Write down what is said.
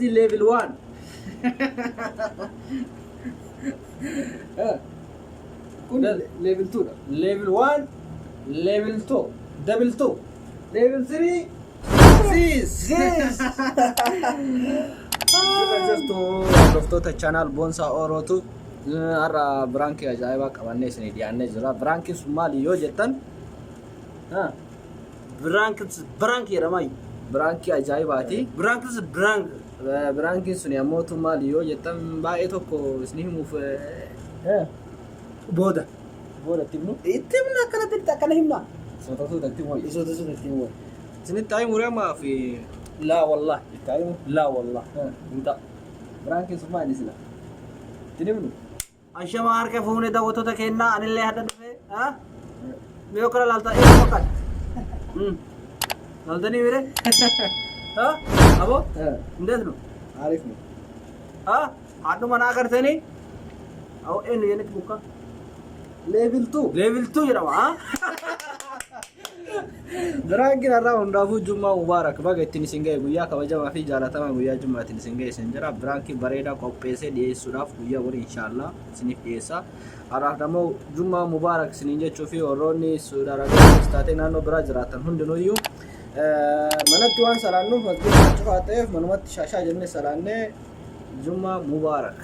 That's level 1. Kun level 2 dha. Level 1, level 2, double 2, level 3, 6. Jirtu hordoftoota channel Boonsaa Orootu, har'a prankii ajaa'ibaa qabannee isinii dhiyaannee jira. Prankiin sun maali yoo jettan, Prank prank jedhama. Prankii ajaa'ibaati. Prank prank. Prankiin sun ammoo maali yoo jettan, baay'ee tokko isinii himuuf Booda. Booda itti himnu. Itti himna, akkanatti akkana himna. Sootatu itti himu. Isoota sun itti himu. Isinitti haa himu ammaa fi Laa wallah. Itti haa himu. Laa wallah. Hin ta'a. Prankiin sun maali sila? Itti himnu. Ashama, harka fuune daawwattoota kennaa, anillee hadda dhufee. Mee kana laaltaa eessa fakkaata? Laaltanii mire? Abo? እንዴት ነው? አሪፍ ነው። Haadhuma naa agartanii? Awo, eenyu jennetti bukka? Level 2. Level 2 jedhama. Prankiin har'aa, hundaafuu Jummaa Mubaarak, baga ittiin isin ga'e. Guyyaa kabajamaa fi jaalatamaa guyyaa Jummaatiin isin ga'e isin jira. Prankii bareedaa qopheessee dhiyeessuudhaaf guyyaa borii inshaallah isiniif dhiyeessa. Har'aaf immoo Jummaa Mubaarak isiniin jechuu fi warroonni Suudi Arabiyaa taatee naannoo biraa jiraatan hundinuyyuu manatti waan salaannuuf, masgiida cufaa ta'eef manumatti shaashaa jennee salaannee, Jummaa Mubaarak.